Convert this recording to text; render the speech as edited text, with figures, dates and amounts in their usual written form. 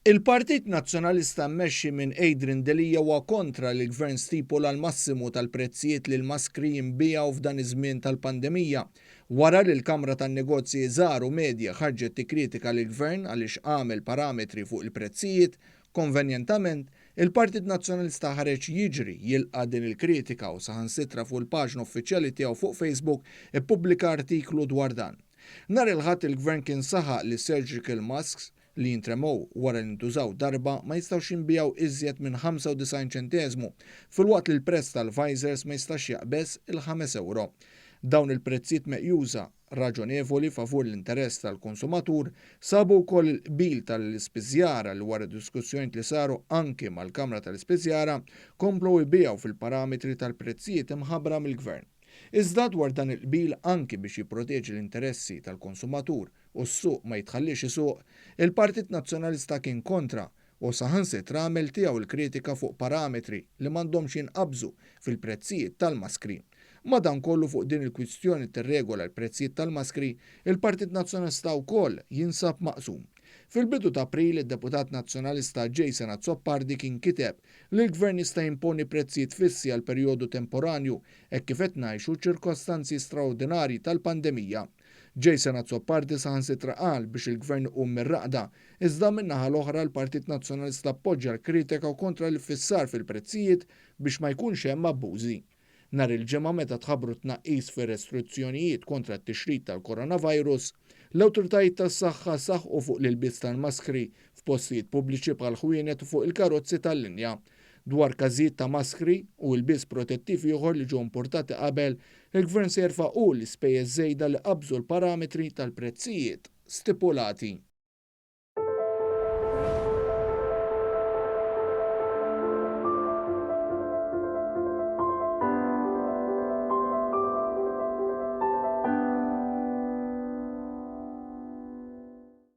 Il-Partit Nazzjonalista mmexxi minn Adrian Delia huwa kontra li l-Gvern stipula l-massimu tal-prezzijiet li l-maskri jinbiegħu f'dan iż-żmien tal-pandemija. Wara li l-Kamra tan-Negozji Żgħar u Medji ħarġet tikkritika lill-Gvern għaliex għamel parametri fuq il-prezzijiet, konvenjentament, il-Partit Nazzjonalista ħareġ jiġri jilqa' din il-kritika u saħansitra fuq il-paġna uffiċjali tiegħu fuq Facebook ippubblika artiklu dwar dan. Nhar il-Ħadd il-Gvern kien saħaq li surgical masks li jintremew wara li ntużaw darba ma jistgħux jinbiegħu iżjed minn 95 ċenteżmu, filwaqt li l-prezz tal-visors ma jistax jaqbeż il-ħames ewro. Dawn il-prezzijiet meqjusa raġonevoli favur l-interess tal-konsumatur sabu wkoll il-qbil tal-ispiżjara li wara diskussjonijiet li saru anki mal-Kamra tal-Ispiżjara komplew ibigħu fil-parametri tal-prezzijiet imħabbra mill-Gvern. Iżda dwar dan il-qbil anki biex jipproteġi l-interessi tal-konsumatur u s-suq ma jitħalliex isuq, il-Partit Nazzjonalista kien kontra u saħansitra għamel tiegħu l-kritika fuq parametri li m'għandhomx jinqabżu fil-prezzijiet tal-maskri. Madankollu fuq din il-kwistjoni tirregola l-prezzijiet tal-maskri, il-Partit Nazzjonalista wkoll jinsab maqsum. Fil-bidu t'April id-Deputat Nazzjonalista Jason Azzopardi kien kiteb li l-Gvern jista' jimponi prezzijiet fissi għal perjodu temporanju hekk kif qed ngħixu ċirkostanzi straordinarji tal-pandemija. Jason Azzopardi saħansitra qal biex il-Gvern iqum mir-raqda, iżda min-naħa l-oħra l-Partit Nazzjonalista appoġġja l-kritika kontra l-iffissar fil-prezzijiet biex ma jkunx hemm abbużi. Nhar il-Ġimgħa meta tħabbru t-tnaqqis fir-restrizzjonijiet kontra t-tixrid tal-coronavirus, l-awtoritajiet tas-saħħa saħqu fuq l-ilbies tal-maskri f'postijiet pubbliċi bħal ħwienet u fuq il-karozzi tal-linja. Dwar każijiet ta' maskri u ilbies protettiv ieħor li ġew importati qabel, il-Gvern se jerfa' hu l-ispejjeż żejda li qabżu l-parametri tal-prezzijiet stipulati.